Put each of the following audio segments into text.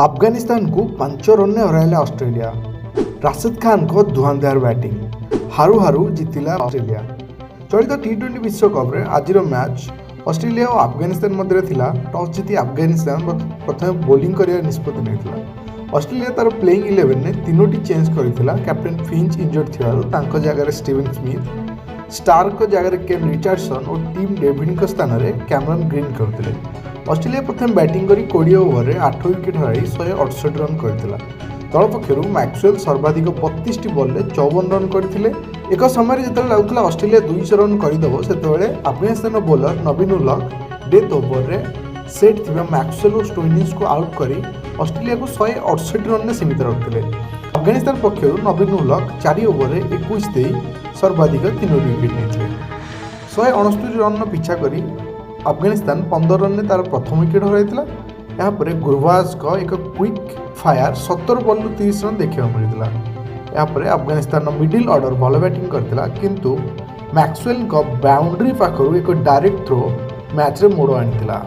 ଆଫଗାନିସ୍ତାନକୁ 5 ରନରେ ହରାଇଲା ଅଷ୍ଟ୍ରେଲିଆ। ରାଶିଦ ଖାନଙ୍କ ଧୁଆଁଧାର ବ୍ୟାଟିଂ, ହାରୁ ହାରୁ ଜିତିଲା ଅଷ୍ଟ୍ରେଲିଆ। ଚଳିତ ଟି-20 ବିଶ୍ୱକପ୍ରେ ଆଜିର ମ୍ୟାଚ୍ ଅଷ୍ଟ୍ରେଲିଆ ଓ ଆଫଗାନିସ୍ତାନ ମଧ୍ୟରେ ଥିଲା। ଟସ୍ ଜିତି ଆଫଗାନିସ୍ତାନ ପ୍ରଥମେ ବୋଲିଂ କରିବାର ନିଷ୍ପତ୍ତି ନେଇଥିଲା। ଅଷ୍ଟ୍ରେଲିଆ ତା'ର ପ୍ଲେଇଂ ଇଲେଭେନରେ ତିନୋଟି ଚେଞ୍ଜ କରିଥିଲା। କ୍ୟାପ୍ଟେନ୍ ଫିଞ୍ଚ ଇଞ୍ଜର୍ଡ ଥିବାରୁ ତାଙ୍କ ଜାଗାରେ ଷ୍ଟିଭେନ୍ ସ୍ମିଥ୍, ଷ୍ଟାର୍କଙ୍କ ଜାଗାରେ କେନ୍ ରିଚାର୍ଡସନ୍ ଓ ଟିମ୍ ଡେଭିଡଙ୍କ ସ୍ଥାନରେ କ୍ୟାମରନ୍ ଗ୍ରୀନ୍ ଖେଳୁଥିଲେ। ଅଷ୍ଟ୍ରେଲିଆ ପ୍ରଥମେ ବ୍ୟାଟିଂ କରି 20 ଓଭରରେ 8 ୱିକେଟ୍ ହରାଇ 168 ରନ୍ କରିଥିଲା। ଦଳ ପକ୍ଷରୁ ମ୍ୟାକ୍ସୱେଲ୍ ସର୍ବାଧିକ 32ଟି ବଲ୍ରେ 54 ରନ୍ କରିଥିଲେ। ଏକ ସମୟରେ ଯେତେବେଳେ ଲାଗୁଥିଲା ଅଷ୍ଟ୍ରେଲିଆ 200 ରନ୍ କରିଦେବ, ସେତେବେଳେ ଆଫଗାନିସ୍ତାନର ବୋଲର ନବୀନ ଉଲ୍ ହକ୍ ଡେଥ୍ ଓଭରରେ ସେଟ୍ ଥିବା ମ୍ୟାକ୍ସୱେଲ୍ ଓ ଷ୍ଟୋଇନିସ୍କୁ ଆଉଟ୍ କରି ଅଷ୍ଟ୍ରେଲିଆକୁ 168 ରନ୍ରେ ସୀମିତ ରଖିଥିଲେ। ଆଫଗାନିସ୍ତାନ ପକ୍ଷରୁ ନବୀନ ଉଲ୍ ହକ୍ 4 ଓଭରରେ 21 ଦେଇ ସର୍ବାଧିକ ତିନୋଟି ୱିକେଟ୍ ନେଇଥିଲେ। 169 ରନ୍ର ପିଛା କରି ଆଫଗାନିସ୍ତାନ 15 ରନ୍ରେ ତା'ର ପ୍ରଥମ ୱିକେଟ୍ ହରାଇଥିଲା। ଏହାପରେ ଗୁରବାଜଙ୍କ ଏକ କ୍ୱିକ୍ ଫାୟାର 17 ବଲ୍ରୁ 30 ରନ୍ ଦେଖିବାକୁ ମିଳିଥିଲା। ଏହାପରେ ଆଫଗାନିସ୍ତାନର ମିଡିଲ୍ ଅର୍ଡର ଭଲ ବ୍ୟାଟିଂ କରିଥିଲା, କିନ୍ତୁ ମ୍ୟାକ୍ସୱେଲ୍ଙ୍କ ବାଉଣ୍ଡ୍ରି ପାଖରୁ ଏକ ଡାଇରେକ୍ଟ ଥ୍ରୋ ମ୍ୟାଚ୍ରେ ମୋଡ଼ ଆଣିଥିଲା।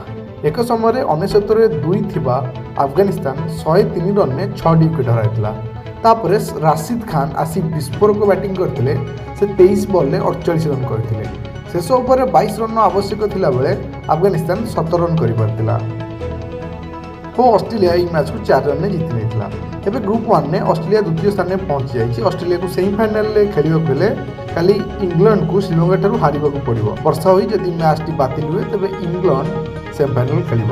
ଏକ ସମୟରେ 99ରେ 2 ଥିବା ଆଫଗାନିସ୍ତାନ 103 ରନ୍ରେ ଛଅଟି ୱିକେଟ୍ ହରାଇଥିଲା। ତାପରେ ରାଶିଦ ଖାନ ଆସି ବିସ୍ଫୋରକ ବ୍ୟାଟିଂ କରିଥିଲେ। ସେ 23 ବଲ୍ରେ 48 ରନ୍ କରିଥିଲେ। ଶେଷ ଓଭରରେ 22 ରନ୍ର ଆବଶ୍ୟକ ଥିଲାବେଳେ ଆଫଗାନିସ୍ତାନ 17 ରନ୍ କରିପାରିଥିଲା ଓ ଅଷ୍ଟ୍ରେଲିଆ ଏହି ମ୍ୟାଚ୍କୁ 4 ରନ୍ରେ ଜିତି ନେଇଥିଲା। ଏବେ ଗ୍ରୁପ୍ ୱାନ୍ରେ ଅଷ୍ଟ୍ରେଲିଆ ଦ୍ୱିତୀୟ ସ୍ଥାନରେ ପହଞ୍ଚି ଯାଇଛି। ଅଷ୍ଟ୍ରେଲିଆକୁ ସେମିଫାଇନାଲରେ ଖେଳିବାକୁ ହେଲେ କାଲି ଇଂଲଣ୍ଡକୁ ଶ୍ରୀଲଙ୍କାଠାରୁ ହାରିବାକୁ ପଡ଼ିବ। ବର୍ଷା ହୋଇ ଯଦି ମ୍ୟାଚ୍ଟି ବାତିଲ ହୁଏ, ତେବେ ଇଂଲଣ୍ଡ ସେମିଫାଇନାଲ ଖେଳିବ।